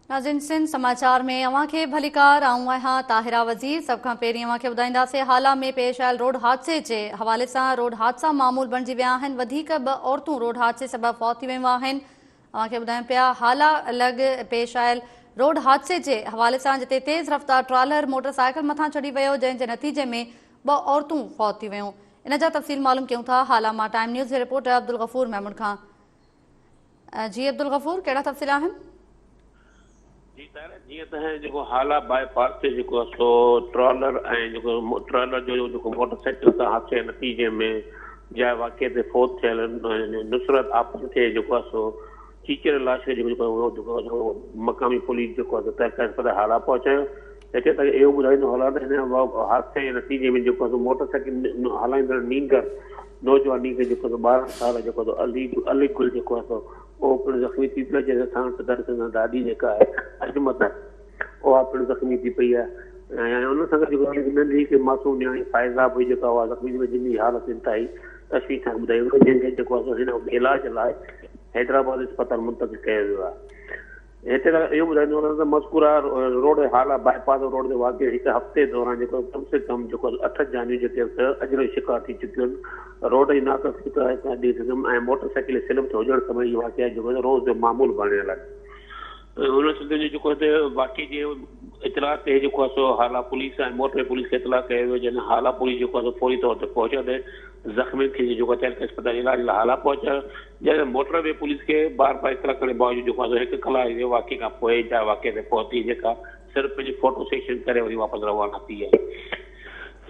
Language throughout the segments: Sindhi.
ناظرين سنڌ سماچار ۾ اوهان کي ڀليڪار آئون آهيان طاهره وزير سڀ کان پهرين اوهان کي ٻڌائينداسين هالا ۾ پيش آيل روڊ حادثي جي حوالي سان روڊ حادثا معمول بڻجي ويا آهن وڌيڪ ٻه عورتون روڊ حادثي سبب فوت ٿي ويون آهن اوهان کي ٻڌايون پيا هالا لڳ پيش آيل روڊ حادثي جي حوالي سان جتي تيز رفتار ٽرالر موٽر سائيڪل مٿان چڙهي ويو جنهن جي نتيجي ۾ ٻه عورتون فوت ٿي ويون ان جا تفصيل معلوم ڪيون ٿا هالا مان ٽائيم نيوز جي رپورٽر عبدالغفور ميمڻ کان جي عبدالغفور ڪهڙا تفصيل آهن؟ جي طاهر جيئن ته جيڪو هالا باء پاس تي جيڪو سو ٽرالر ۽ جيڪو ٽرالر جو جيڪو موٽر سائيڪل سان حادثي جي نتيجي ۾ جاء واقعي تي فوت ٿيل نصرت آپن کي جيڪو سو چيچڙ لاش کي جيڪو جيڪو مقامي پوليس جيڪو آهي تحقيق اسپتال هالا پهچايو هتي تائين اهو ٻڌائيندو هلان ته هن حادثي جي نتيجي ۾ جيڪو آهي سو موٽر سائيڪل هلائيندڙ نينگر نوجوان نينگر جيڪو آهي سو 12 سال جيڪو آهي سو علي علي گل جيڪو آهي سو اهو پڻ زخمي ٿي پيو جنهن سان ساڻس گڏ سندس ڏاڏي جيڪا آهي عظمت اها پڻ زخمي ٿي پئي آهي ۽ ان سان گڏ جيڪو ننڍي هڪ معصوم نياڻي فائزه به جيڪا اها زخمي ٿي پئي جنهن جي حالت انتهائي تشويشناڪ ٻڌائي وئي جنهن کي جيڪو آهي سو هن وقت علاج لاء حيدرآباد اسپتال منتقل ڪيو ويو آهي. هتي ته اهو ٻڌائيندو هلان ته مذڪوره روڊ هالا باء پاس روڊ تي واقع هڪ هفتي دوران جيڪو ڪم سي ڪم جيڪو اٺ جانيون جيڪي اجل جو شڪار ٿي چڪيون آهن روڊ جي ناقص ۽ موٽر سائيڪل جي سلپ تي هجڻ سبب هي واقعا جيڪو روز جو معمول بڻيل آهن. ان سلسلي ۾ جيڪو هتي واقعي جي اطلاع تي جيڪو آهي سو Hala police ۽ motorway police کي اطلاع ڪيو ويو جنهن هالا پوليس جيڪو آهي سو فوري طور تي پهچندي زخمين کي جيڪو تعلقه اسپتال علاج لاء هالا پهچايو جڏهن ته موٽر وي پوليس کي بار بار اطلاع ڪرڻ باوجود جيڪو آهي سو هڪ ڪلاڪ جي واقعي کان پوء جاء واقعي تي پهتي جيڪا صرف پنهنجي فوٽو سيشن ڪري وري واپس روانا ٿي آئي.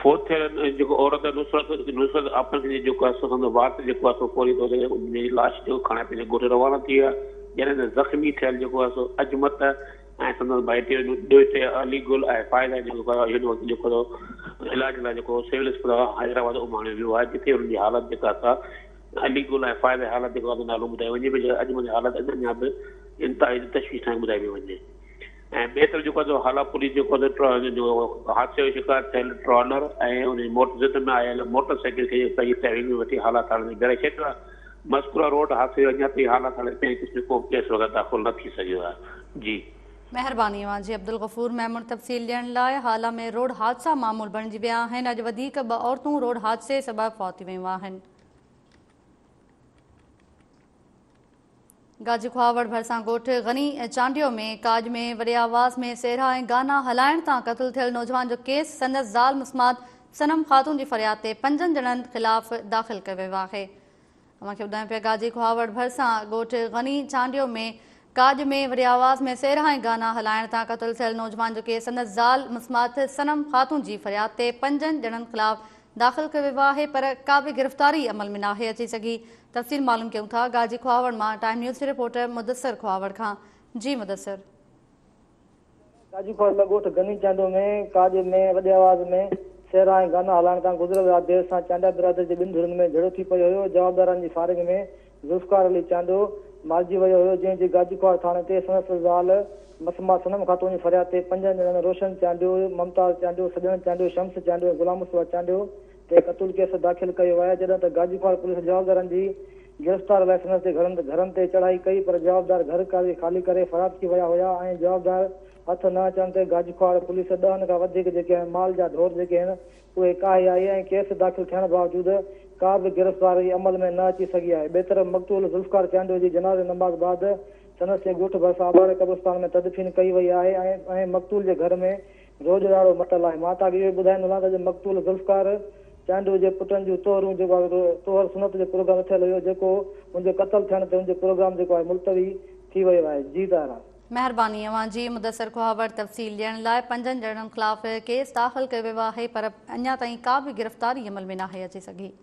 فوت ٿيل جيڪو عورت نصرت نصرت آپن کي جيڪو آهي سو سندس وارث جيڪو آهي سو فوري طور تي ان جي لاش جيڪو کڻائي پنهنجي ڳوٺ روانا ٿي ويا جڏهن ته زخمي ٿيل جيڪو آهي سو عظمت ۽ سندس ڀائٽي ڏوهٽي علي گل ۽ فائزه جيڪو هن وقت جيڪو علاج لاء جيڪو سول اسپتال حيدرآباد اماڻيو ويو آهي جتي انهن جي حالت جيڪا سا علي گل ۽ فائزه حالت جيڪو آهي نالو ٻڌايو وڃي پيو جيڪا اڄ منهنجي حالت اڃا به انتهائي تشويشناڪ ٻڌائي پئي وڃي ۽ ٻئي طرف جيڪو آهي هالا پوليس جيڪو آهي حادثي جو شڪار ٿيل ٽرالر ۽ ان جي موٽر زد ۾ آيل موٽر سائيڪل کي پنهنجي تحويل ۾ وٺي هالا ٿاڻي تي بيهاري ڇڏيو آهي مذڪوره روڊ حادثي جو اڃا تائين هالا ٿاڻي تي ڪنهن قسم جو ڪو به ڪيس وغيره داخل نه ٿي سگهيو آهي. جي. مهرباني اوهان جي عبدالغفور ميمڻ تفصيل ڏيڻ لاء هالا ۾ روڊ حادثا معمول بڻجي ويا آهن اڄ وڌيڪ ٻه عورتون روڊ حادثي سبب فوت ٿي ويون آهن. گاجي کهاوڙ ڀرسان ڳوٺ غني چانڊيو ۾ ڪاڄ ۾ وڏي آواز ۾ سيرها ۽ گانا هلائڻ تان قتل ٿيل نوجوان جو ڪيس سندس زال مسمات صنم خاتون جي فرياد تي پنجن ڄڻن خلاف داخل ڪيو ويو آهي. اوهان کي ٻڌايون پيا گاجي کهاوڙ ڀرسان ڳوٺ غني چانڊيو ۾ ڪاڄ ۾ وڏي آواز ۾ سيرها ۽ گانا هلائڻ تان قتل ٿيل نوجوان جو ڪيس سندس زال مسمات صنم خاتون جي فرياد تي پنجن ڄڻن خلاف داخل ڪيو ويو آهي پر ڪا به گرفتاري عمل ۾ ناهي اچي سگهي تفصيل معلوم ڪيون ٿا گاجي کهاوڙ مان ٽائيم نيوز جي رپورٽر مدثر کهاوڙ کان جي مدثر. گاجي کهاوڙ ۾ ڳوٺ غني چانڊيو ۾ ڪاڄ ۾ وڏي آواز ۾ سهرا ۽ گانا هلائڻ تان گذريل رات دير سان چانڊيا برادري جي ٻن ڌرين ۾ جهيڙو ٿي پيو هيو جوابدارن جي فائرنگ ۾ ذوالفقار علي چانڊيو مارجي ويو هيو جنهن جي گاجي کهاوڙ ٿاڻي تي سندس زال مسما صنم خاتون جي فرياد تي پنجن ڄڻن روشن چانڊيو، ممتاز چانڊيو، سڄڻ چانڊيو، شمس چانڊيو ۽ غلام مصطفيٰ چانڊيو تي قتل ڪيس داخل ڪيو آهي جڏهن ته گاجي کهاوڙ پوليس جوابدارن جي گرفتار لاء سندس جي گهرن تي چڙهائي ڪئي پر جوابدار گهر ڪاروي خالي ڪري فرار ٿي ويا هيا ۽ جوابدار هٿ نه اچڻ تي گاجي کهاوڙ پوليس ڏهن کان وڌيڪ جيڪي آهن مال جا ڍور جيڪي آهن اهي ڪاهي آئي ۽ ڪيس داخل ٿيڻ باوجود ڪا به گرفتاري عمل ۾ نه اچي سگهي آهي ٻئي طرف مقتول ذوالفقار چانڊيو جي جنازي نماز بعد سندس جي ڳوٺ ڀرسان اباڻي قبرستان ۾ تدفين ڪئي وئي آهي ۽ ۽ مقتول جي گهر ۾ روڄ راڙو متل آهي. مان توهان کي اهو به ٻڌائيندو هلان ته اڄ مقتول ذوالفقار چانڊيو جي پٽن جون طهرون جيڪو آهي طهر سنت جو پروگرام رٿيل هيو جيڪو ان جي قتل ٿيڻ تي ان جو پروگرام جيڪو آهي ملتوي ٿي ويو آهي. جي طاهره. مهرباني اوهان جي مدثر کهاوڙ تفصيل ڏيڻ لاء پنجن ڄڻن خلاف ڪيس داخل ڪيو ويو آهي پر اڃا تائين ڪا به گرفتاري عمل ۾ ناهي اچي سگهي.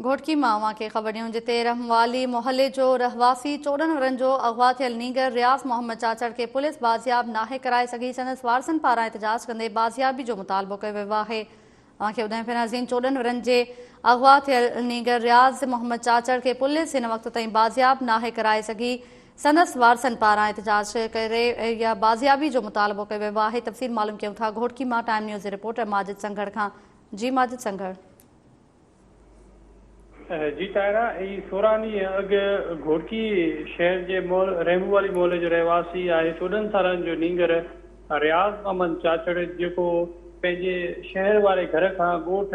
گهوٽڪي مان اوهان کي خبر ڏيون جتي رحموالي محلي جو رهواسي 14 ورهين جو اغوا ٿيل نينگر رياض محمد چاچڙ کي پوليس بازياب ناهي ڪرائي سگهي سندس وارثن پاران احتجاج ڪندي بازيابي جو مطالبو ڪيو ويو آهي اوهان کي ٻڌايون پيا ناظرين 14 ورهين جي اغوا ٿيل نينگر رياض محمد چاچڙ کي پوليس هن وقت تائين بازياب ناهي ڪرائي سگهي سندس وارثن پاران احتجاج ڪري يا بازيابي جو مطالبو ڪيو ويو آهي تفصيل معلوم ڪيون ٿا گهوٽڪي مان ٽائيم نيوز جي رپورٽر ماجد سنگهڙ کان جي ماجد سنگهڙ. جي طاهره، هي 16 ڏينهن اڳ گهوٽڪي شهر جي رحمون والي محلي جو رهواسي آهي، 14 سالن جو نينگر رياض محمد چاچڙ جيڪو پنهنجي شهر واري گهر کان ڳوٺ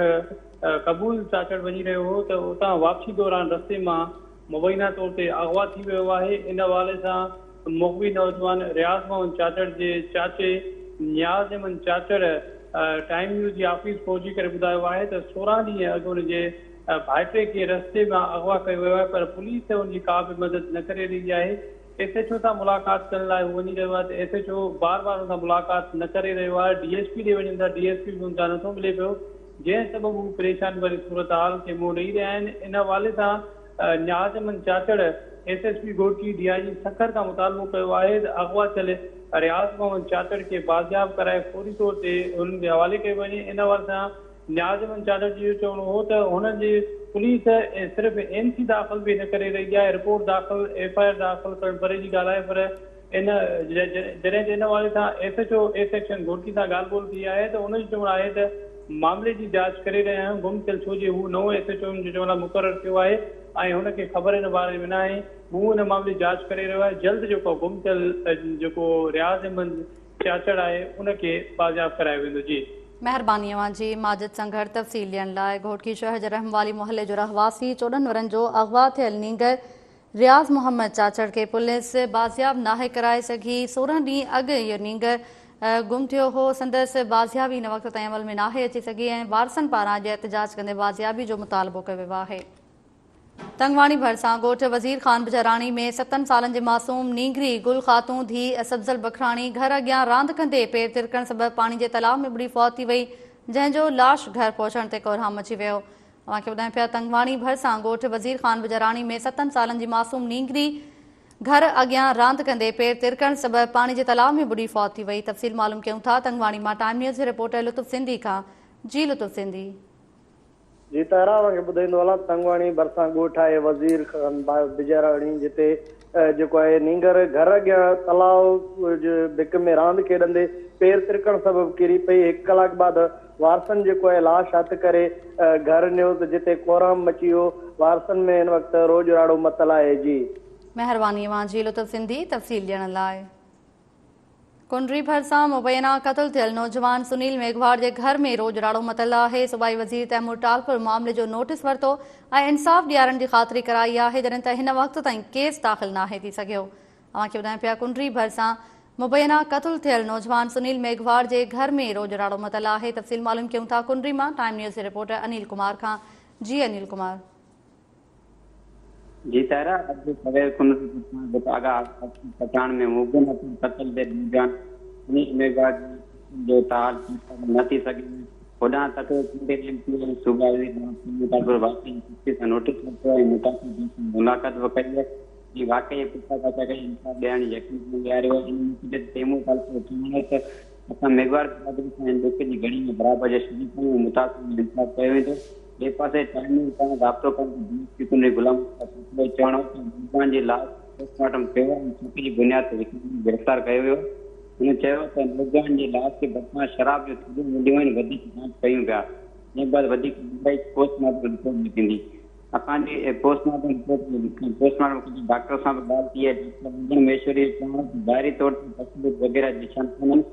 قبول چاچڙ وڃي رهيو هو ته اتان واپسي دوران رستي مان مبينا طور تي اغوا ٿي ويو آهي، ان حوالي سان مغوي نوجوان رياض محمد چاچڙ جي چاچي نياز احمد چاچڙ ٽائيم نيوز جي آفيس پهچي ڪري ٻڌايو آهي ته 16 ڏينهن اڳ ان جي ڀائٽي کي رستي مان اغوا ڪيو ويو آهي پر پوليس ان جي ڪا به مدد نه ڪري رهي آهي، ايس ايڇ او سان ملاقات ڪرڻ لاء هو وڃي رهيو آهي ته ايس ايڇ او بار بار ان سان ملاقات نه ڪري رهيو آهي، ڊي ايس پي ڏي وڃن ٿا ڊي ايس پي به ان سان نٿو ملي پيو، جنهن سبب هو پريشاني واري صورتحال کي منهن ڏئي رهيا آهن، ان حوالي سان Niaz Ahmed Chachar S S P Ghotki D I G Sukkur کان مطالبو ڪيو آهي ته اغوا ٿيل رياض محمد چاچڙ کي بازياب ڪرائي فوري طور تي هنن جي حوالي ڪيو وڃي، ان حوالي سان نياز احمد چاچڙ جو اهو چوڻ هو ته هنن جي پوليس صرف اين سي داخل به نه ڪري رهي آهي، رپورٽ داخل، ايف I R داخل ڪرڻ پري جي ڳالهه آهي پر ان جڏهن ته ان حوالي سان S H O A section Ghotki سان ڳالهه ٻولهه ٿي آهي ته ان جو چوڻ آهي ته معاملي جي جاچ ڪري رهيا آهيون، گم ٿيل ڇو جي هو نئون ايس ايڇ او جو چوڻ آهي مقرر ٿيو آهي ۽ هن کي خبر ان باري ۾ ناهي، هو ان معاملي جي جاچ ڪري رهيو آهي، جلد جيڪو گم ٿيل جيڪو رياض احمد چاچڙ آهي ان کي بازياب ڪرايو ويندو. جي. مهرباني اوهان جي ماجد سنگهڙ تفصيل ڏيڻ لاء. گهوٽڪي شهر جي رحم والي محلي جو رهواسي 14 ورهين جو اغوا ٿيل نينگر رياض محمد چاچڙ کي پوليس بازياب ناهي ڪرائي سگهي، 16 ڏينهن اڳ اهو نينگر گم ٿيو هو، سندس بازيابي هن وقت تائين عمل ۾ ناهي اچي سگهي ۽ وارثن پاران اڄ احتجاج ڪندي بازيابي جو مطالبو ڪيو ويو آهي. تنگواڻي ڀرسان ڳوٺ وزير خان بجاراڻي ۾ ستن سالن جي معصوم نينگري گل خاتون ڌيء سبزل بکراڻي گهر اڳيان راند ڪندي پير ترڪڻ سبب پاڻي جي تلاء ۾ ٻڏي فوت ٿي وئي، جنهن جو لاش گهر پهچڻ تي ڪورهام مچي ويو. اوهان کي ٻڌايون پيا تنگواڻي ڀرسان ڳوٺ وزير خان بجاراڻي ۾ ستن سالن جي معصوم نينگري گهر اڳيان راند ڪندي پير ترڪڻ سبب پاڻي جي تلاء ۾ ٻڏي فوت ٿي وئي تفصيل معلوم ڪيون ٿا تنگواڻي مان ٽائيم نيوز جي رپورٽر لطف سنڌي کان جي لطف سنڌي. جي طاهره اوهان کي ٻڌائيندو هلان تنگواڻي ڀرسان ڳوٺ آهي وزير خان بجاراڻي جتي جيڪو آهي نينگر گهر اڳيان تلاء جي ڀڪ ۾ راند کيڏندي پير ترڪڻ سبب ڪري پئي، هڪ ڪلاڪ بعد وارثن جيڪو آهي لاش هٿ ڪري گهر نيو ته جتي ڪهرام مچي ويو، وارثن ۾ هن وقت روڄ راڙو متل آهي جي. مهرباني اوهان جي لطف سنڌي تفصيل ڏيڻ لاء. ڪنري ڀرسان مبينا قتل ٿيل نوجوان سنيل ميگهواڙ جي گهر ۾ روڄ راڙو متل آهي، صوبائي وزير تيمور ٽالپر معاملي جو نوٽيس ورتو ۽ انصاف ڏيارڻ جي خاطري ڪرائي آهي، جڏهن ته هن وقت تائين ڪيس داخل ناهي ٿي سگهيو. اوهان کي ٻڌايون پيا ڪنري ڀرسان مبينا قتل ٿيل نوجوان سنيل ميگهواڙ جي گهر ۾ روڄ راڙو متل آهي، تفصيل معلوم ڪيون ٿا ڪنري مان ٽائيم نيوز جي رپورٽر انيل ڪمار کان، جي انيل ڪمار. جي طاهره اڄ سوير ڪنري پٺاڻ ڳوٺ آغا آفتاب پٺاڻ ۾ مبينا طور قتل ٿيل نوجوان انيس ميگهواڙ جي قتل جو تاحال فيصلو نه ٿي سگهيو آهي. هوڏانهن تڪڙو ٿيندي ايم پي اي ۽ صوبائي وزير نواز تيمور ٽالپر واقعي جي سختي سان نوٽيس ورتو ۽ متاثر ڌر سان ملاقات به ڪئي آهي ۽ واقعي جي پڇا ڳاڇا ڪري انصاف ڏيارڻ جي يقين پڻ ڏياريو آهي. ان موقعي تي تيمور ٽالپر جو چوڻ هو ته اسان ميگهواڙ برادري سان هن ڏک جي گهڙي ۾ برابر جا شريڪ آهيون ۽ متاثرن جو انصاف ڪيو ويندو. ٻئي پاسي ٽائيم نيوز سان رابطو ڪندي D S P Kunri Ghulam Mustafa کوکرو جو چوڻ هو ته نوجوان جي لاش جو پوسٽ مارٽم ٿيو ۽ شڪ جي بنياد تي هڪ ڄڻي گرفتار ڪيو ويو. هن چيو ته نوجوان جي لاش جي ڀرسان شراب جون ٿيلهيون مليون آهن وڌيڪ جاچ ڪيون پيا جنهن بعد وڌيڪ ڏنگائي پوسٽ مارٽم رپورٽ ۾ ٿيندي. اسان جي post mortem report post mortem ڪندڙ ڊاڪٽر سان به ڳالهه ٿي آهي ڊاڪٽر رنجن مهيشوري جو چوڻ هو ته ظاهري طور تي تشدد وغيره جا نشان ڪونهن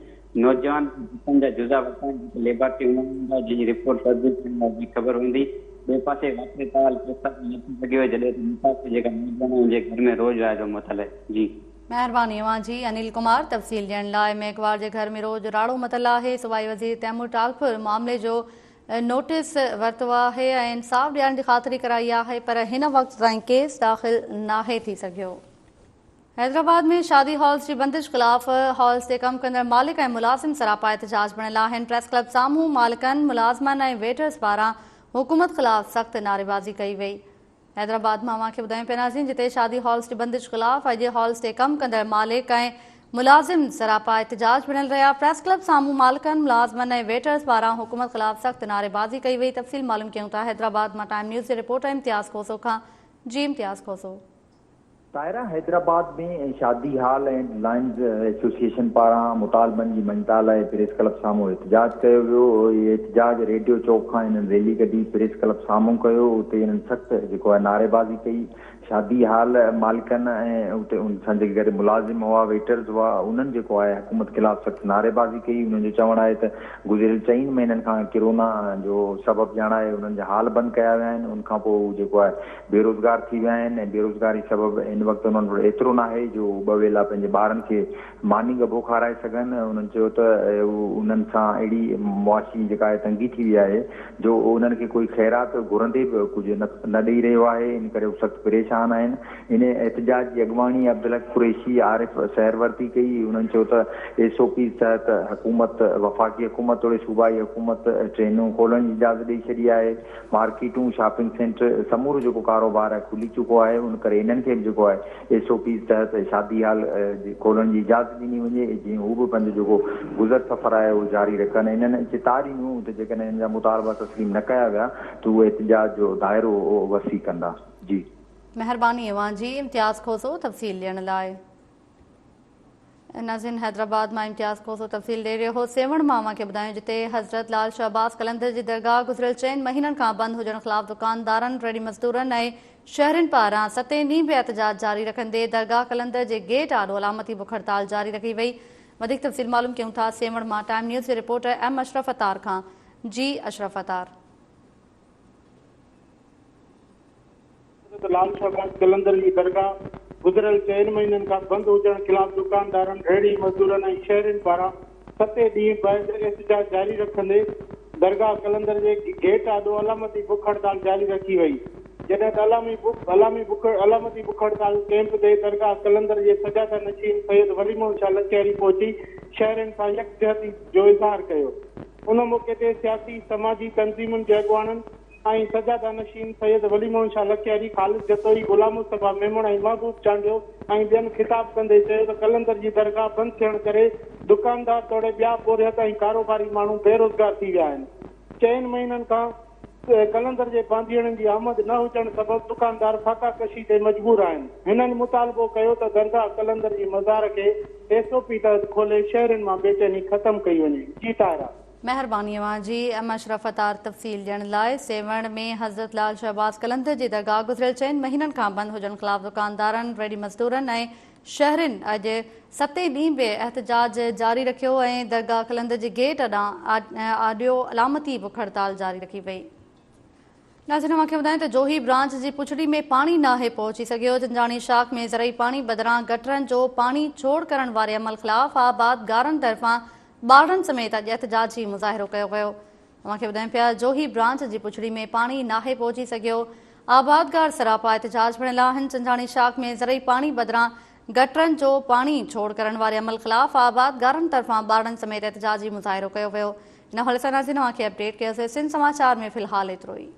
نوجوان جي جسم جا جزا ورتا آهن جيڪي ليبارٽري اماڻيا ويندا جنهن جي رپورٽ ترديد ٿيڻ بعد ئي خبر هوندي. ٻئي پاسي واقعي تاحال ڪيس داخل نه ٿي سگهيو آهي جڏهن ته متاثر جيڪا نوجوان آهي ان جي گهر ۾ روڄ راڙو متل آهي. جي. مهرباني اوهان جي انيل ڪمار تفصيل ڏيڻ لاء. ميگهواڙ جي گهر ۾ روڄ راڙو متل آهي صوبائي وزير تيمور ٽالپر معاملي جو نوٽيس ورتو آهي ۽ انصاف ڏيارڻ جي خاطري ڪرائي آهي پر هن وقت تائين ڪيس داخل ناهي ٿي سگهيو. حيدرآباد ۾ شادي هالز جي بندش خلاف هالز تي ڪم ڪندڙ مالڪ ۽ ملازم سراپا احتجاج بڻيل آهن، پريس ڪلب سامهون مالڪن، ملازمن ۽ ويٽرز پاران حڪومت خلاف سخت نعريبازي ڪئي وئي. حيدرآباد مان اوهان کي ٻڌايون پيا ناظرين جتي شادي هالز جي بندش خلاف اڄ هالز تي ڪم ڪندڙ مالڪ ۽ ملازم سراپا احتجاج بڻيل رهيا، پريس ڪلب سامهون مالڪن، ملازمن ۽ ويٽرز پاران حڪومت خلاف سخت نعريبازي ڪئي وئي، تفصيل معلوم ڪيون ٿا حيدرآباد مان ٽائيم نيوز جي رپورٽر امتياز کوسو کان، جي امتياز کوسو. طاهره حيدرآباد ۾ شادي هال اينڊ لائنز ايسوسيئيشن پاران مطالبن جي مڃتا لاء پريس ڪلب سامهون احتجاج ڪيو ويو. اهي احتجاج ريڊيو چوڪ کان هنن ريلي ڪڍي پريس ڪلب سامهون ڪيو اتي هنن سخت جيڪو آهي نعريبازي ڪئي. شادي هال مالڪن ۽ اتي ان سان جيڪي گڏ ملازم هئا ويٽرز هئا انهن جيڪو آهي حڪومت خلاف سخت نعريبازي ڪئي انهن جو چوڻ آهي ته گذريل چئن مهينن کان ڪرونا جو سبب ڄاڻائي انهن جا هال بند ڪيا ويا آهن ان کان پوء هو جيڪو آهي بيروزگار ٿي ويا آهن ۽ بيروزگاري سبب هن وقت انهن وٽ ايترو ناهي جو هو ٻه ويلا پنهنجي ٻارن کي ماني ڳڀو کارائي سگهن. انهن چيو ته انهن سان اهڙي معاشي جيڪا آهي تنگي ٿي وئي آهي جو انهن کي ڪوئي خيرات گهرندي به ڪجهه نه ڏئي رهيو آهي ان ڪري هو سخت پريشان آهن. ان احتجاج جي اڳواڻي عبدالحق قريشي، عارف سهروردي ڪئي. انهن چيو ته ايس او پيز تحت حڪومت وفاقي حڪومت توڙي صوبائي حڪومت ٽرينون کولڻ جي اجازت ڏئي ڇڏي آهي. مارڪيٽون، شاپنگ سينٽر سمورو جيڪو ڪاروبار آهي کلي چڪو آهي ان ڪري انهن کي به جيڪو آهي ايس او پيز تحت شادي هال کولڻ جي اجازت ڏني وڃي جيئن هو به پنهنجو جيڪو گذر سفر آهي اهو جاري رکن انهن چتاء ڏنو ته جيڪڏهن انهن جا مطالبا تسليم نه ڪيا ويا ته هو احتجاج جو دائرو وسيع ڪندا. جي. مهرباني اوهان جي امتياز کوسو تفصيل ڏيڻ لاء. ناظرين حيدرآباد مان امتياز کوسو تفصيل ڏئي رهيو هو سيوهڻ مان اوهان کي ٻڌايون جتي حضرت لال شهباز قلندر جي درگاهه گذريل چئن مهينن کان بند هجڻ خلاف دڪاندارن ريڙهي مزدورن ۽ شهرين پاران ستين ڏينهن به احتجاج جاري رکندي درگاهه قلندر جي گيٽ آڏو علامتي بک هڙتال جاري رکي وئي وڌيڪ تفصيل معلوم ڪيون ٿا سيوهڻ مان ٽائيم نيوز جي رپورٽر ايم اشرف عطار کان جي اشرف عطار. حضرت لال شهباز قلندر جي درگاهه گذريل چئن مهينن کان بند هجڻ خلاف دڪاندارن، ريڙهي مزدورن ۽ شهرين پاران ستين ڏينهن بعد احتجاج جاري رکندي درگاهه قلندر جي گيٽ آڏو علامتي بک هڙتال جاري رکي وئي جڏهن ته علامتي بک هڙتال ڪئمپ تي درگاهه قلندر جي سجاده نشين سيد ولي محمد شاهه لڪياري پهچي شهرين سان يڪجهتي جو اظهار ڪيو ان موقعي تي سياسي سماجي تنظيمن جي اڳواڻن ۽ سجاده نشين سيد ولي محمد شاهه لڪياري، خالد جتوئي، غلام مصطفيٰ ميمڻ ۽ محبوب چانڊيو ۽ ٻين خطاب ڪندي چيو ته قلندر جي درگاهه بند ٿيڻ ڪري دڪاندار توڙي ٻيا پورهيت ۽ ڪاروباري ماڻهو بيروزگار ٿي ويا آهن. چئن مهينن کان قلندر جي پانڌيئڙن جي آمد نه هجڻ سبب دڪاندار فاقا ڪشي تي مجبور آهن. هنن مطالبو ڪيو ته درگاهه قلندر جي مزار کي ايس او پي تحت کولي شهرين مان بيچيني ختم ڪئي وڃي. جي طاهره. مهرباني اوهان جي ام اشرف عطار تفصيل ڏيڻ لاء سيوهڻ ۾ حضرت لال شهباز قلندر جي درگاهه گذريل چئن مهينن کان بند هجڻ خلاف دڪاندارن، ريڙهي مزدورن ۽ شهرين اڄ ستين ڏينهن به احتجاج جاري رکيو ۽ درگاهه قلندر جي گيٽ آڏيو علامتي بک هڙتال جاري رکي وئي. ناظرين اوهان کي ٻڌايون ته جوهي برانچ جي پڇڙي ۾ پاڻي ناهي پهچي سگهيو، جنجاڻي شاخ ۾ زرعي پاڻي بدران گٽرن جو پاڻي ڇوڙ ڪرڻ واري عمل خلاف آبادگارن طرفان ٻارڙن سميت اڄ احتجاجي مظاهرو ڪيو ويو. اوهان کي ٻڌايون پيا جوهي برانچ جي پڇڙي ۾ پاڻي ناهي پهچي سگهيو، آبادگار سراپا احتجاج بڻيل آهن، جنجاڻي شاخ ۾ زرعي پاڻي بدران گٽرن جو پاڻي ڇوڙ ڪرڻ واري عمل خلاف آبادگارن طرفان ٻارڙن سميت احتجاجي مظاهرو ڪيو ويو. ان حوالي سان ناظرين اوهان کي اپڊيٽ ڪيوسين سنڌ سماچار ۾ في الحال ايترو ئي.